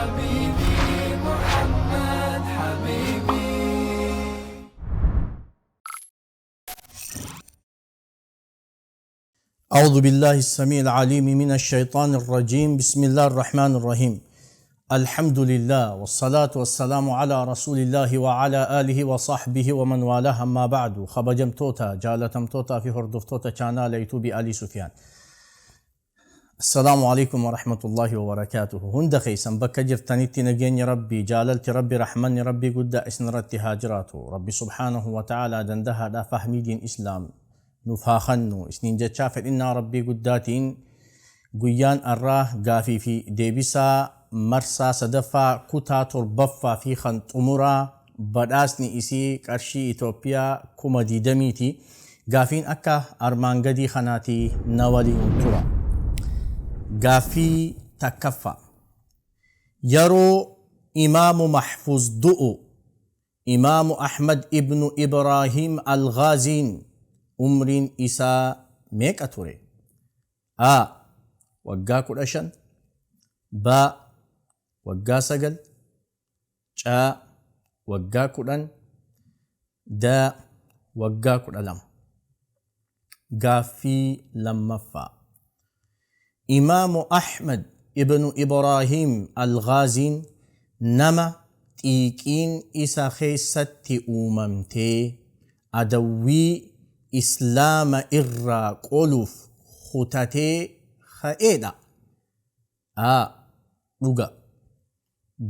حبيبي محمد حبيبي. أعوذ بالله السميع العليم من الشيطان الرجيم. بسم الله الرحمن الرحيم. الحمد لله والصلاة والسلام على رسول الله وعلى آله وصحبه ومن والاه. أما بعد، خبجمتوتا جالتمتوتا في هردفتوتا كان ليتوبي آل سفيان. السلام عليكم ورحمة الله وبركاته. هند خيسا بك جرتنيتي نجيني ربي جاللت ربي رحمني ربي قد اسنرت هاجراته ربي سبحانه وتعالى دندها لا فهمي دين إسلام نفاخنو اسنين جتشافت إن ربي قداتين قيان الراه قافي في ديبسا مرسا صدفا كتا تربفا في خنط أمورا بداسني إسي قرشي إثيوبيا كما ديدميتي قافين أكا أرمان قدي خناتي نولي انترا قافي تكفى يرو إمام محفوظ دؤ إمام أحمد ابن إبراهيم الغازين umriin isaa meeqa ture? A. Waggaa 15, B. Waggaa 9, C. Waggaa 10, D. Waggaa 12. Gaaffii lammaffaa. Imaamu Ahmad ibnu Ibraahim Al-Ghaziin nama xiiqiin isa keessatti uumamtee adawwii Islaama irraa qoluuf kutatee ka'eedha. A. Dhuga.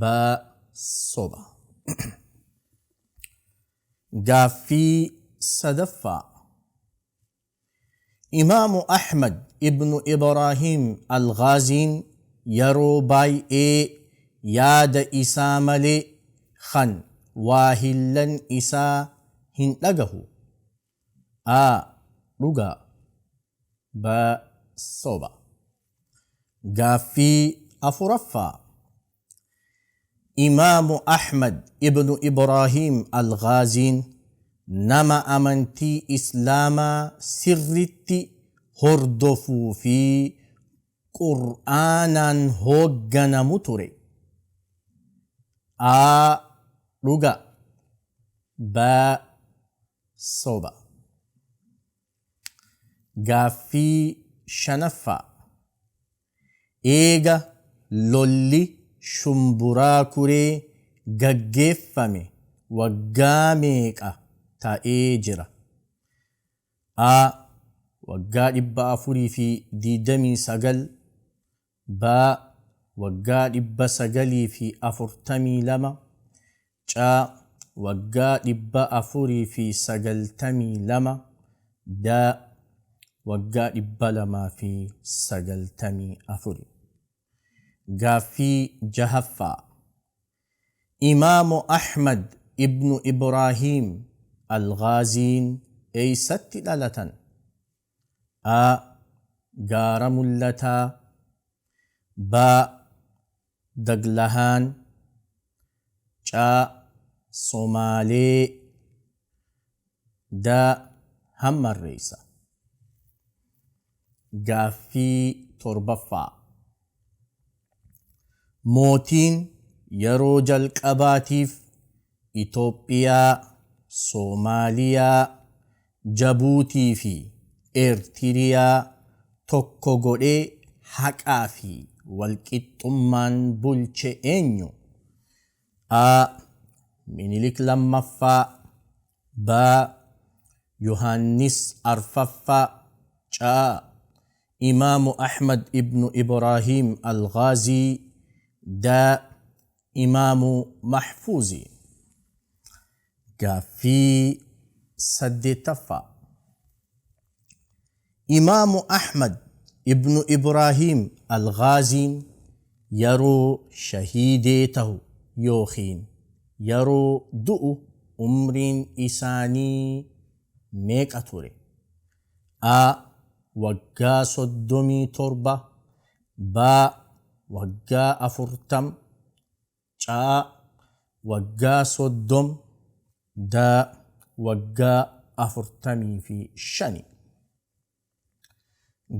B. Soba. Gaaffii sadaffaa. Imaamu Ahmad ibnu Ibraahim Al-Ghaziin yeroo baay'ee yaada isaa malee kan waahillan isaa hin dhagahu. A. Dhuga. B. Soba. Gaaffii afuraffaa. Imaamu Ahmad ibnu Ibraahim Al-Ghaziin nama amantii Islaamaa sirritti hordofuu fi Qur'aanaan hoogganamu ture. A. Dhuga. B. Soba. Gaaffii shanaffaa. Eega lolli shumburaa kuree gaggeeffame waggaa meeqa ta'ee jira? A. Waggaa 429, B. Waggaa 942, C. Waggaa 492, D. Waggaa 294. Gaaffii jahaffaa. Imaamu Ahmad ibnu Ibraahim Al-Ghaziin eessatti dhalatan? A. Gaara Mul'ataa, B. Daglahaan, C. Somaalee, D. Hammarreessa. Gaaffii torbaffaa. Mootiin yeroo jalqabaatiif Itoophiyaa, Soomaaliyaa, Jabuutii fi Eertiriyaa tokko godhee haqaa fi walqixxummaan bulche eenyu? A. Minilik lammaffaa, B. Yohaannis arfaffaa, C. Imaamu Ahmad ibnu Ibraahim Al-Ghazii, D. Imaamu Mahfuuzi. Gaaffii saddeettaffaa. Imaamu Ahmad ibnu Ibraahim Al-Ghaziin yeroo shahiidee tahu yookiin yeroo du'u umriin isaanii meeqa ture? A. Waggaa 37, B. Waggaa 40, C. Waggaa 30, D. Waggaa 45.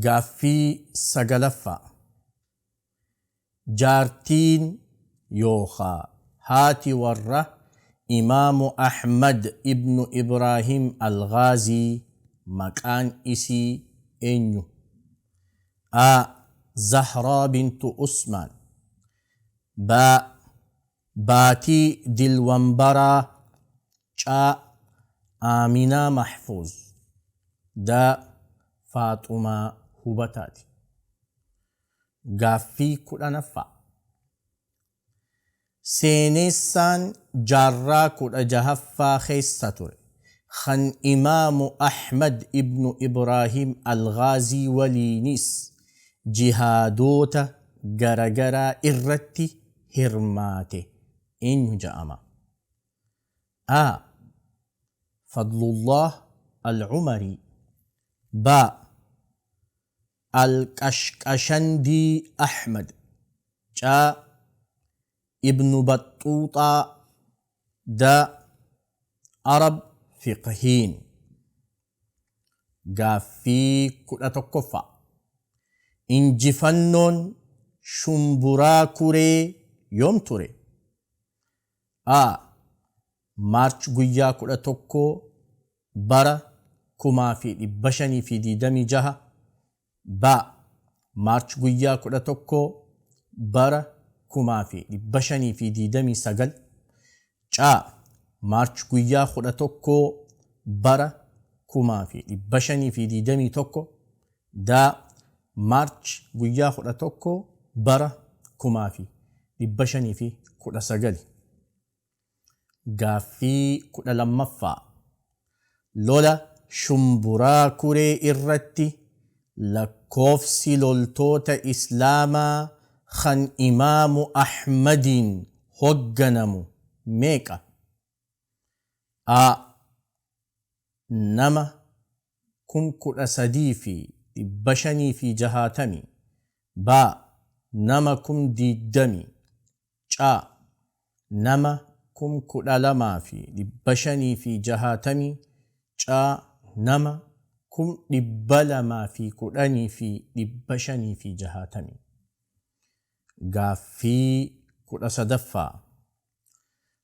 Gaaffii sagalaffaa. Jaartiin yookaa haati warra Imaamu Ahmad ibnu Ibraahim Alghaazii maqaan isii eenyu? A. Zahraa bintu Usmaan B. Baatii Dilwambaraa C. Aaminaa Mahfuuz D. Faaxumaa Hubataati. Gaaffii 10ffaa. Seenessaan jaarraa 16ffaa keessa ture kan Imaamu Ahmad ibnu Ibraahim Alghaazii waliinis jihaadoota garagaraa irratti hirmaate eenyu ja'ama? A. Fadlullah Al-Umarii B. Al-Qashqashandii Ahmad C. Ibnu Baxxuuxaa D. Arab Fiqhiin. Gaaffii 11ffaa. Injifannoon Shumburaa Kuree yoom ture? A. March guyyaa 11 bara 0526 B. March guyyaa 11 bara 0529 C. March guyyaa 11 bara 0521 D. March guyyaa 11 bara 0519. Gaaffii 12ffaa. Lola Shumburaa Kuree irratti lakkoofsi loltoota Islaamaa kan Imaamu Ahmadiin hogganamu meeqa? A. Nama 13,560 B. Nama 20,000 C. Nama 12,560 C. Nama 210,560. Gaaffii 13ffaa.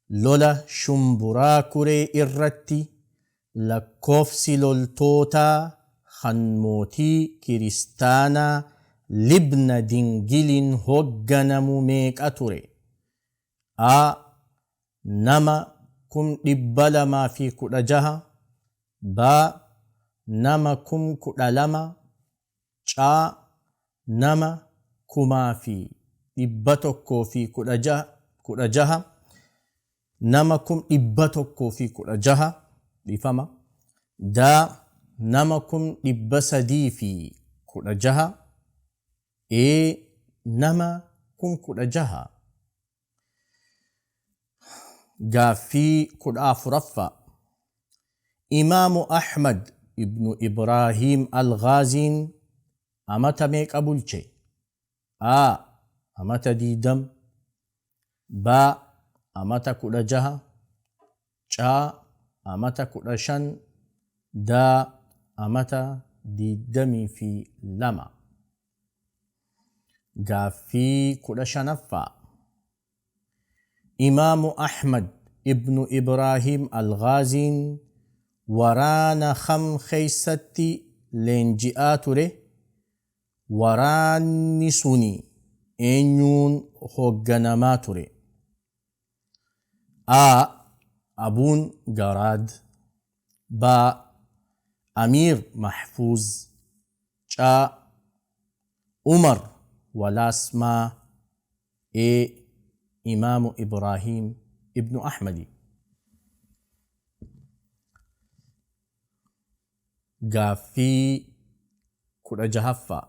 Lola Shumburaa Kuree irratti lakkoofsi loltootaa kan mootii Kiristaanaa Libna Dingiliin hogganamu meeqa ture? A. Nama 216,000 B. Nama 12,000 C. Nama 1,116 nama 116,000 dhiifama D. Nama 316,000 E. Nama 16,000. Gaaffii 14ffaa. Imaamu Ahmad ibnu Ibraahim Alghaaziin amata meeqa bulche? A. Amata 20 B. Amata 16 C. Amata 15 D. Amata 22. Gaaffii 15ffaa. Imaamu Ahmad ibnu Ibraahim Alghaaziin waraana kam keessatti leenji'aa ture? Waraanni suni eenyuun hogganamaa ture? A. Abuun Garaad B. Amiir Mahfuuz C. Umar Walaasmaa E. Imaamu Ibraahim ibnu Ahmadi. Gaaffii 16ffaa.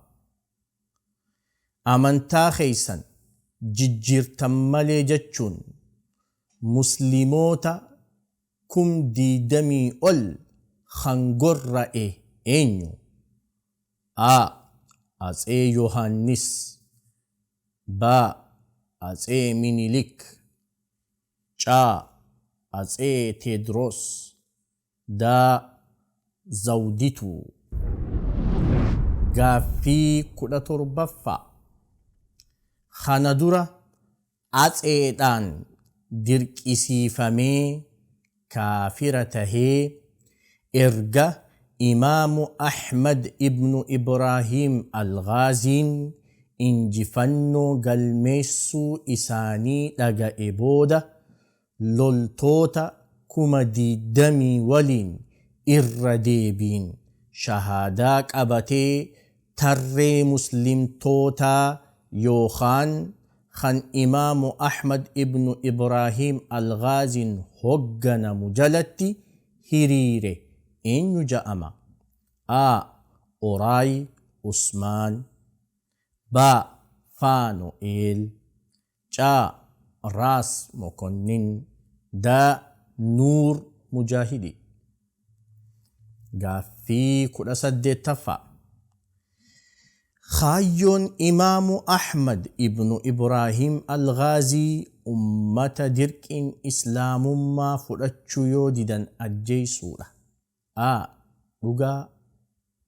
Amantaa keessan jijjiirtan malee jechuun Muslimoota 20,000 ol kan gorra'e eenyu? A. Atsee Yohaannis B. Atsee Minilik C. Atsee Teedroos D. Zawdituu. Gaaffii 17ffaa. Kana dura atseedhaan dirqisiifamee kaafira tahee erga imaamu Ahmad ibnu Ibraahiim Alghaaziin injifannoo galmeessuu isaanii dhaga'e booda loltoota 20,000 waliin irra deebiin shahaadaa qabatee tarree muslimtootaa yookaan kan imaamu Ahmad ibnu Ibraahiim Alghaaziin hogganamu jalatti hiriire eenyu ja'ama? A. Oraay Usmaan B. Faanu'eel C. Raas Mokonnin D. Nuur Mujaahidi. Gaaffii 18ffaa. Kaayyoon imaamu Ahmad ibnu Ibraahiim Alghaazii ummata dirqiin islaamummaa fudhachuu yoo didan ajjeesuudha. A. Dhugaa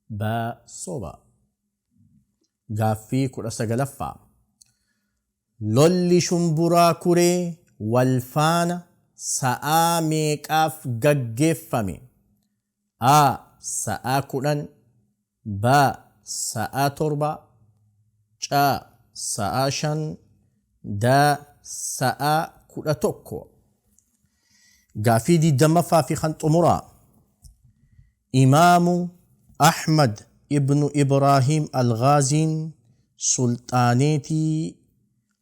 B. Soba. Gaaffii 19ffaa. Lolli Shumburaa Kuree walfaana sa'aa meeqaaf gaggeeffame? A. Sa'aa 10 B. Sa'aa 7 C. Sa'aa 5 D. Sa'aa 11. Gaaffii 20ffaa fi kan xumuraa. Imaamu Ahmad ibnu Ibraahiim Alghaaziin sulxaaneetii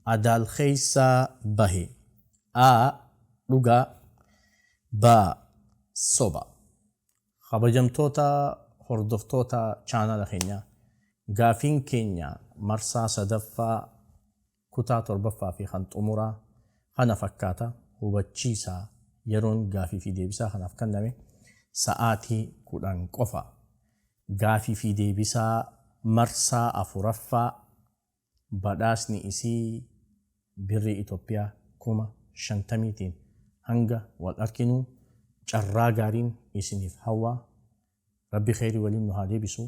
Adaal keessaa bahe. A. Dhugaa B. Soba. Kabajamtoota hordoftoota chaanala keenyaa, gaafiin keenya marsaa 3ffaa kutaa 7ffaa fi kan xumuraa kana fakkaata. Hubachiisa, yeroon gaafii fi deebisaa kanaaf kenname sa'aatii 10 qofa. Gaafii fi deebisaa marsaa 4ffaa badhaasni isii birrii Itoophiyaa 50,000tiin hanga wal arginuu carraa gaariin isiniif hawwaa. Rabbi kheyrii waliin nu haa deebisu.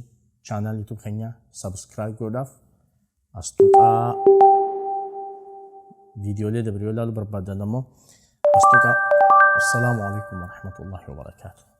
Chaanaal YouTube keenyaa subscribe godhaaf as tuqaa. Viidiyoolee dabre yoo ilaaluu barbaadan ammoo as tuqaa. Assalaamu alaikum warahmatullahi wabarakaatuh.